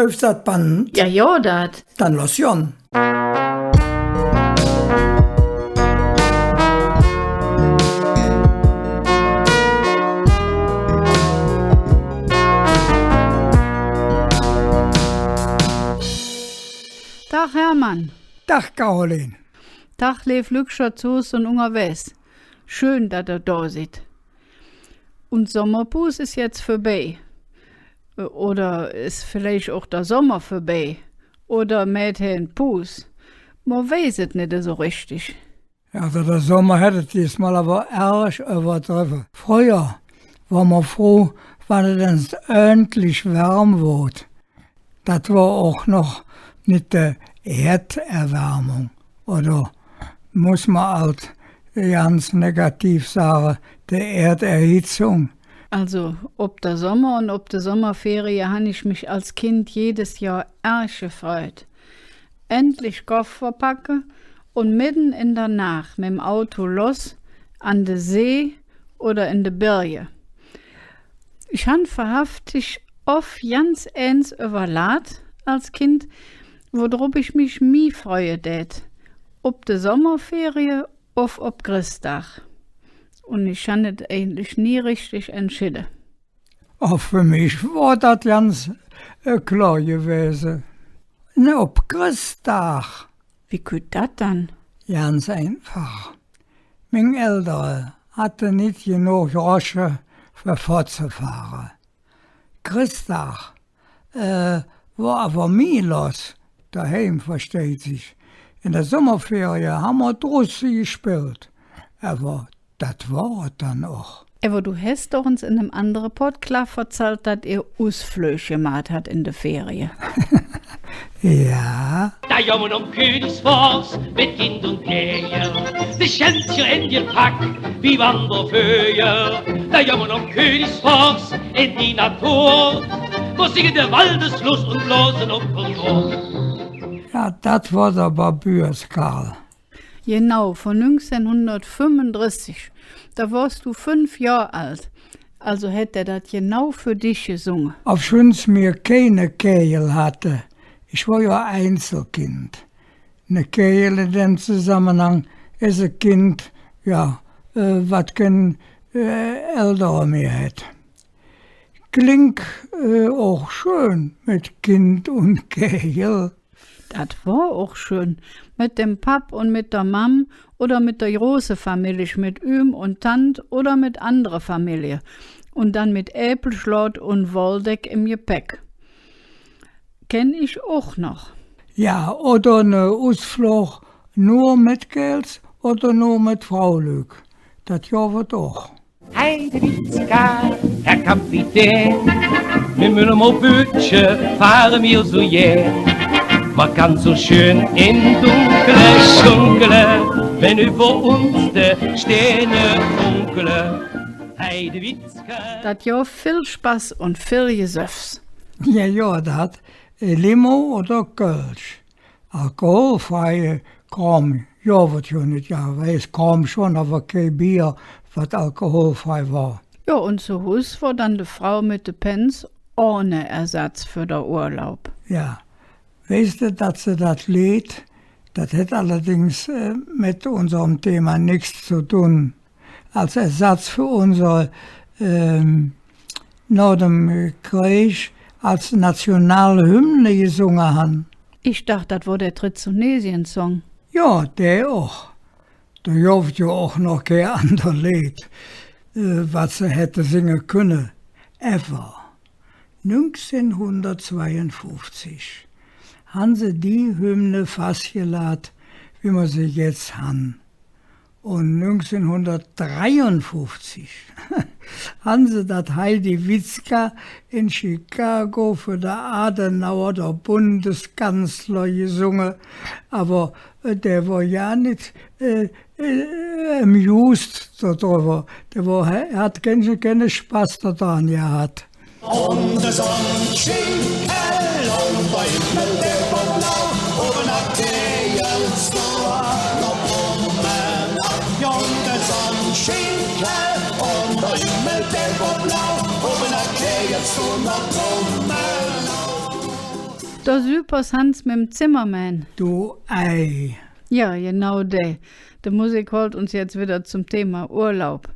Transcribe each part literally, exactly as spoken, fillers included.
Läuf dat Band? Jo, jo, dat. Dann loss gonn. Dag, Hermann. Dag, Caroline. Dag, leev Lückcher zo Hus un ungerwägs. Schön, dat ehr do sid. Uns Sommerpaus es jetz vörbei. Oder es villeich och der Sommer vörbei? Oder mäht hä en Paus? Mer weiß et nit esu richtig. Jo, also der Sommer hät et diesmol ävver ärg üvverdrevve. Fröher wor mer fruh, wann et ens ööntlich wärm woodt. Dat wor och noch nit de Erderwärmung, oder muss mer ald ganz negativ sage, de Erderhitzung? Also, op der Sommer un op de Sommerferie han ich mich als Kind jedes Johr ärg gefreut. Endlich Koffer packe un medden en der Naach mem Auto loss an de See oder en de Berge. Ich han wahrhaftig off ganz ääns üvverlaht als Kind, wodrop ich mich mih freue dät, op de Sommerferie ov op Chressdag. Un ich han et eigentlich nie richtig entschiede. Och, för mich wor dat ganz, äh, klor gewäse. Ne, op Chressdag. Wie kütt dat dann? Ganz einfach. Ming Eldere hatte nit genog Grosche, för fottzefahre. Chressdag, äh, wor ävver mih loss, doheim, versteiht sich. En der Sommerferie han mer drusse gespillt. Ävver dat wor et dann och. Ävver do häs doch uns en nem andere Podklaaf verzallt, dat ehr Usflög gemaht hat en de Ferie. Jo. Do gommer nohm Königsforst met Kind un Kägel, de Schänzcher engepack wie Wandervögel. Do gommer nohm Königsforst en de Natur, wo singe de Waldeslust un blose op un op. Jo, dat wor der Babüas Karl. Genau, vun nüngzehnhundertfünfundressig. Do wors do fünf Johr ald. Also hät hä dat genau för dich gesunge. Ovschüns mer keine Kägel hatte. Ich wor jo Einzelkind. Ne Kägel en däm Zosammehang es e Kind, jo, äh, wat kein, äh, Eldere mih hät. Klingk, äh, och schön met Kind un Kägel. Dat wor och schön. Met dem Papp un met der Mamm oder met der große Famillich, met Ühm un Tant oder met andere Famillie. Un dann met Äppelschlot un Wolldeck em Gepäck. Kenn ich och noch. Jo, oder ne Usflog nor met Kääls oder nor met Fraulück. Dat gov et och. Heidewitzka, Herr Kapitän, mem Ölmer Böötche fahre mer su gään. Mer kann su schön em Dunkele schunkele, wann üvver uns de Stääne funkele. Heidewitzka. Dat gov vill Spass un vill Gesöffs. Jo, jo, dat, äh, Limo oder Kölsch. Alkoholfreie Krom, jo, wor jo nit, jo, weiß, Krom schon, ävver kei Bier, wat alkoholfrei wor. Jo, un zo Hus wor dann de Frau met de Pänz ohne Ersatz för der Urlaub. Jo. Weiß de, dat se dat Leed, dat hät allerdings, äh, met unserem Thema nix ze dun, als Ersatz för unser, ähm, noh dem Kreeg als Nationalhymne gesunge han. Ich daach, dat wor der Trizonesien-Song. Jo, dä och. Do gov et jo och noch kei ander Leed, äh, wat se hätte singe künne. Ävver nüngzehnhundertzweiunfuffzig han se die Hymne fassgelaht, wie mer se jetz han. Un nüngzehnhundertdreiunfuffzig han se dat Heidewitzka en Chicago för der Adenauer, der Bundeskanzler, gesunge. Ävver, äh, dä wor jo nit, äh, äh, amused dodrüvver. Dä wor, hä-, hät kein, keine Spass dodran gehat. Der Süpers Hans mem Zimmermann. Do Ei. Jo, genau dä. De Musik hollt uns jetz widder zom Thema Urlaub.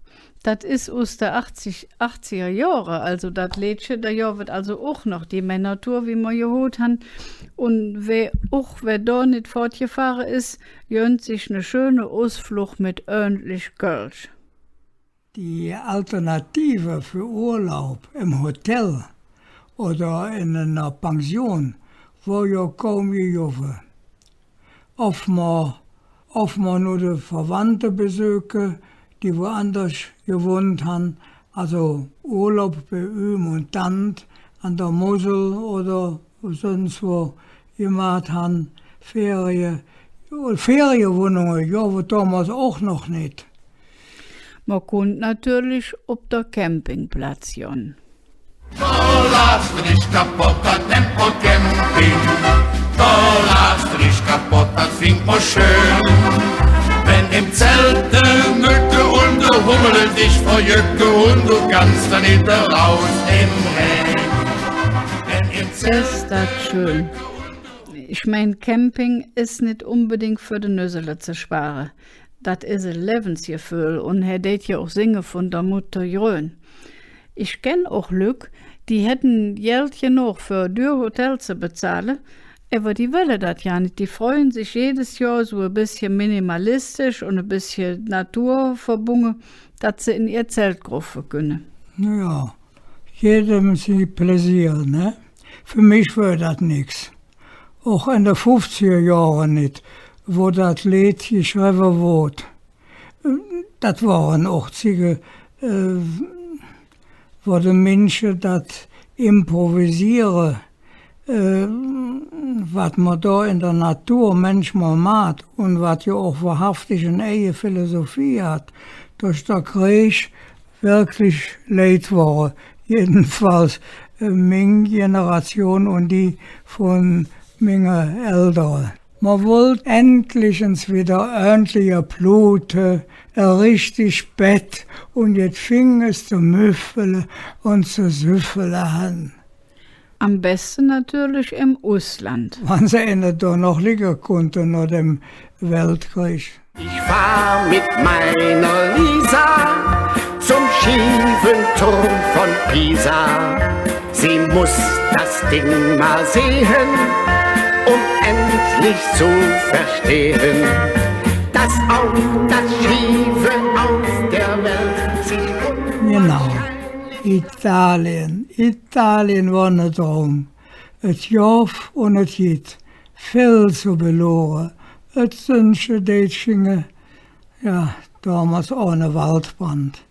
Dat es us de achzig, achtziger Johre, also dat Leedche, do gov et also och noch die Männertour, wie mer gehoot han. Un wä och, wä do nit fottgefahre es, gönnt sich ne schöne Usflog met ööntlich Kölsch. Die Alternative för Urlaub em Hotel oder en ener Pension wor jo kaum gegovve. Of mer, of mer nor de Verwandte besöke, die woanders gewonnt han, also Urlaub bei Öm un Tant an der Mosel oder söns wo gemaht han, Ferie. Feriewonnunge gov et domols och noch nit. Mer kunnt natörlich op der Campingplatz gonn. Do laachs de dich kapodd, dat nennt mer Camping. Do laachs de dich kapodd, dat fingk mer schön. Wenn em Zelt de Möcke un de Hummele dich verjöcke un do kanns dann nit eraus em Rähn. Wenn em Zelt Es dat schön. Ich mein, Camping es nit unbedingt för de Nüsele ze spare. Dat es e Levvensgeföhl, un hä deit jo och singe vun der Mutter Grön. Ich kenn och Lück, die hätten Geld genog, för e düür Hotel ze bezahle, ävver die welle dat jo nit. Die freuen sich jedes Johr su e bessche minimalistisch un e bessche naturverbunge, dat se en ehr Zelt kruffe künne. Na jo, jedem si Pläsier, ne? För mich wör dat nix. Och en de fuffziger Johre nit, wo dat Leed geschrevve woodt. Dat wore och Zigge, äh, wo de Minsche dat Improviseere, äh, wat mer do en der Natur mänchmol maht un wat jo och wahrhaftig en eige Philosophie hät, durch der Kreeg wirklich leid wore. Jedenfalls, äh, ming Generation un die vun minge Eldere. Mer wollt endlich ens widder ööntliche Plute, e richtig Bedd un jet Fings ze müffele un ze süffele han. Am beste natörlich em Usland. Wann se einer do noch ligge kunnt noh dem Weltkreeg. Ich fahr mit meiner Lisa zum schiefen Turm von Pisa. Sie muss das Ding mal sehen, um endlich zu verstehen, dass auch das Schiefe auf der Welt sich Genau. Italien. Italien wor ne Draum. Et gov un et gitt vill ze belore. Et Sönnche deit schinge, jo, domols ohne Waldbrand.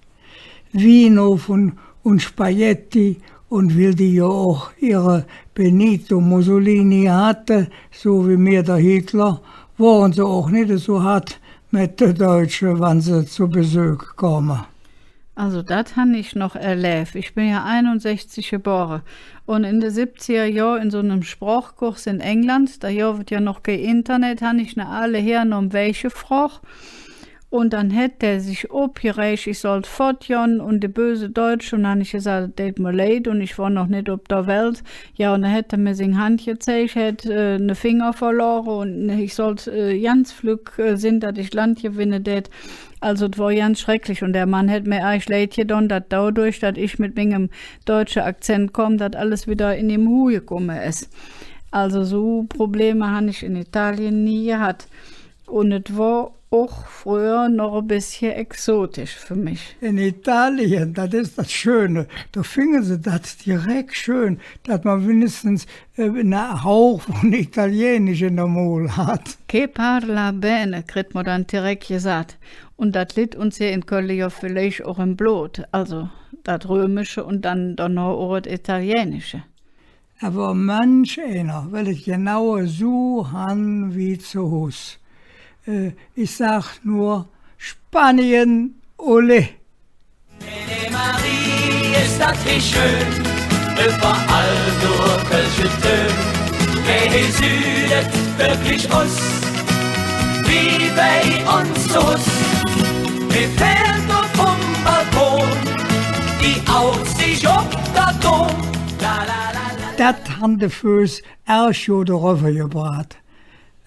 Win un, un Spaghetti, un weil die jo och ehre Benito Mussolini hatte, su wie mir der Hitler, wore se och nit esu hadd, met de Deutsche, wann se zo Besök kome. Also, dat han ich noch erläv. Ich ben jo einunsechzig gebore. Un en de sibbziger Johr en su nem Sprochkurs en England, do gov et jo noch kei Internet, han ich ne aale Häär nohm Wäg gefrog. Un dann hät dä sich opgeräg, ich sollt fottgonn un de böse Deutsche. Un han ich gesaht, et deit mer leid un ich wor noch nit op der Welt. Jo, un do hät hä mer sing Hand gezeig, hät, äh, ne Finger verlore un ich sollt, äh, ganz flöck, äh, sin, dat ich Land gewenne dät. Also, et wor ganz schrecklich. Un der Mann hät mer ärg leid gedon, dat dodurch, dat ich met mingem deutsche Akzent kom, dat alles widder en im huhgekumme es. Also, su Probleme han ich en Italien nie gehatt. Un et wor och fröher noch e bessche exotisch för mich. En Italien, dat es dat Schöne, do finge se dat direk schön, dat mer winnigstens, äh, ne Hauch vun Italienisch en der Mul hät. Che parla bene, kritt mer dann direk gesaht. Un dat litt uns hee en Kölle jo villeich och em Blod. Also dat Römische un dann donoh och et Italienische. Ävver manch einer well et genau esu han wie zo Hus. Äh, ich sag nor, Spanien, olé! Ave Maria, es dat nit schön? Üvverall nor kölsche Tön. Hee süht et wirklich us wie bei uns zo Hus. Mir fählt nor vum Balkon die Aussich op der Dom. La, la, la, la. Dat han de Fööss ärg god erövver gebraht.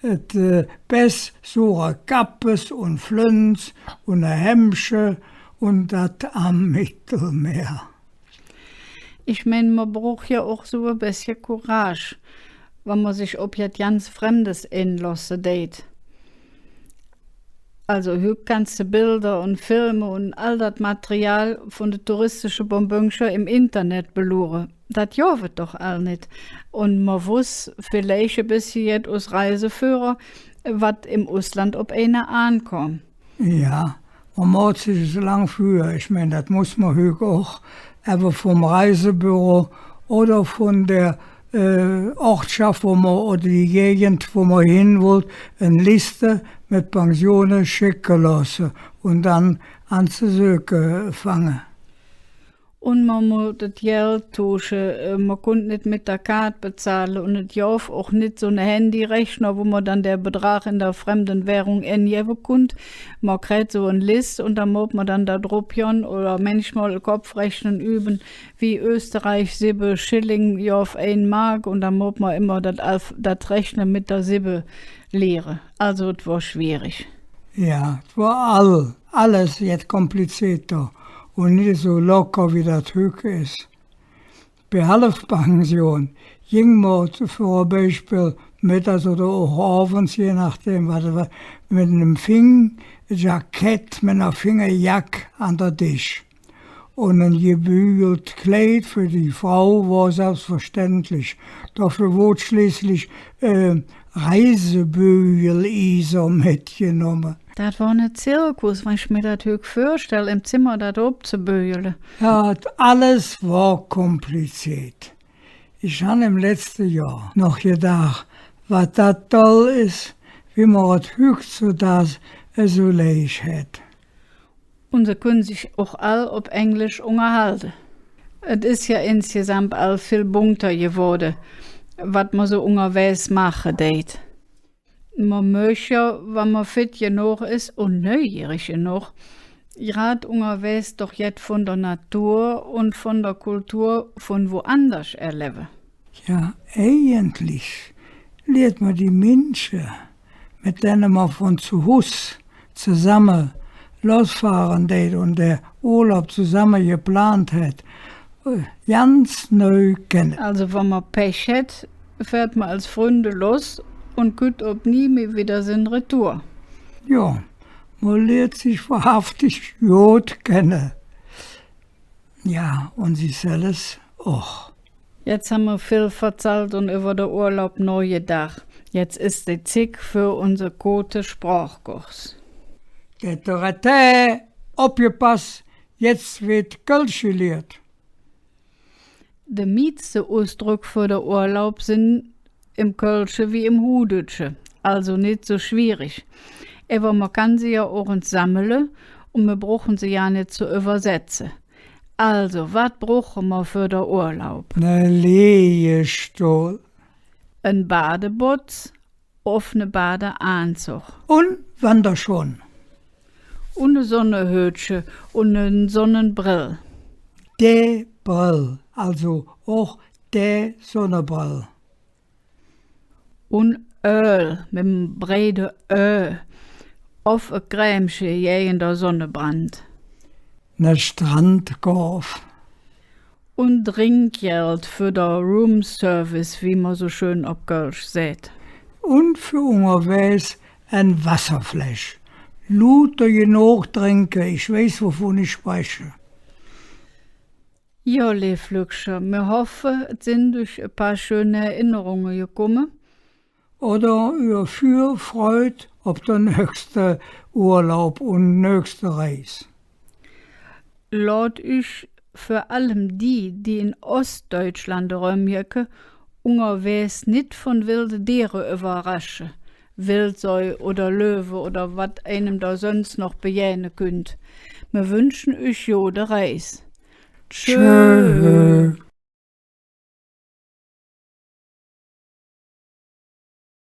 Et, äh, bess sure Kappes un Flönz un e Hämmche un dat am Mittelmeer. Ich mein, mer bruch jo och su e bessche Courage, wann mer sich op jet ganz Fremdes enlooße deit. Also, hügg kanns de Belder un Filme un all dat Material vun de touristische Bonböncher em Internet beluure. Dat gov et doch all nit. Un mer woss villeich e bessche jet us Reiseföhrer, wat em Usland op einer aankom. Jo, mer moot sich su lang för, ich mein, dat muss mer hügg och, ävver vum Reisebüro oder vun der, äh, Ortschaff, wo mer, oder die Gägend, wo mer hin wollt, en Liste met Pensione schecke looße un dann aan ze söke fange. Un mer moot et Geld tuusche, äh, mer kunnt nit met der Kaat bezahle un et gov och nit su ne Handyrechner, wo mer dann der Bedrag en der fremde Währung engevve kunnt. Mer kräht su en Liss un do moot mer dann do drop gonn oder mänchmol Kopfrechne übe, wie Österreich, sibbe Schilling gov ein Mark un do moot mer immer dat Alf-, dat Rechne met der Sibbe liere. Also, et wor schwierig. Jo, et wor all, alles jet komplizierter un nit esu locker, wie dat hügg es. Bei Halvpension ging mer för e Beispill meddags oder och ovends, je nohdäm, wat, wat, met enem fing Jackett, met ener finge Jack an der Desch. Un e gebügelt Kleid för die Frau wor selvsverständlich. Doför woodt schleeßlich, äh, Reisebügelieser metgenomme. Dat wor ne Zirkus, wann ich mer dat hügg vörstell, em Zemmer dat opzebügele. Jo, alles wor kompliziert. Ich han em letzte Johr noch gedaach, wat dat doll es, wie mer et hüggzedags esu leich hät. Un se künne sich och all op Englisch ungerhalde. Et es jo insgesamp all vill bunter gewoode, wat mer su ungerwägs maache deit. Mer mööch jo, wann mer fit genog es un neugierig genog, grad ungerwägs doch jet vun der Natur un vun der Kultur vun woanders erlevve. Jo, eigentlich liert mer die Minsche, met denne mer vun zo Hus zesamme losfahre deit un der Urlaub zesamme geplant hät, äh, ganz neu kenne. Also, wann mer Pech hät, fäht mer als Fründe los un kütt op nie mih widder sin retour. Jo, mer liert sich wahrhaftig god kenne. Jo, un sich selvs och. Jetz han mer vill verzallt un üvver der Urlaub nohgedaach. Jetz es de Zigg för unse koote Sprochkurs. Täterätä, opgepass, jetz weed Kölsch geliert. De mieste Usdröck för der Urlaub sin em Kölsche wie em Huhdütsche, also nit su schwierig. Ävver mer kann se jo och ens sammele un mer bruche se jo nit ze üvversetze. Also, wat bruche mer för der Urlaub? Ne Liegestohl. En Badebotz ov ne Badeaanzog. Un Wanderschohn. Un e Sonnehötche un en Sonnebrell. De Brell, also och de Sonnebrell. Un Öl, mem breide Ö, ov e Crèmche gäge der Sonnebrand. Ne Strandkorv. Un Drinkgeld för der Room Service, wie mer su schön op Kölsch säht. Un för ungerwägs en Wasserfläsch. Luuter genog drinke, ich weiß, wovun ich spreche. Jo, leev Lückcher, mir hoffe, et sin üch e paar schöne Erinnerunge gekumme. Oder üür Vürfreud op der nöchste Urlaub un nöchste Reis. Loot üch vür allem die, die en Ostdeutschland erömjecke, ungerwägs nit vun wilde Diere üvverrasche, Wildsäu oder Löwe oder wat einem do söns noch begähne künnt. Mir wünsche üch gode Reis. Tschö. Tschö.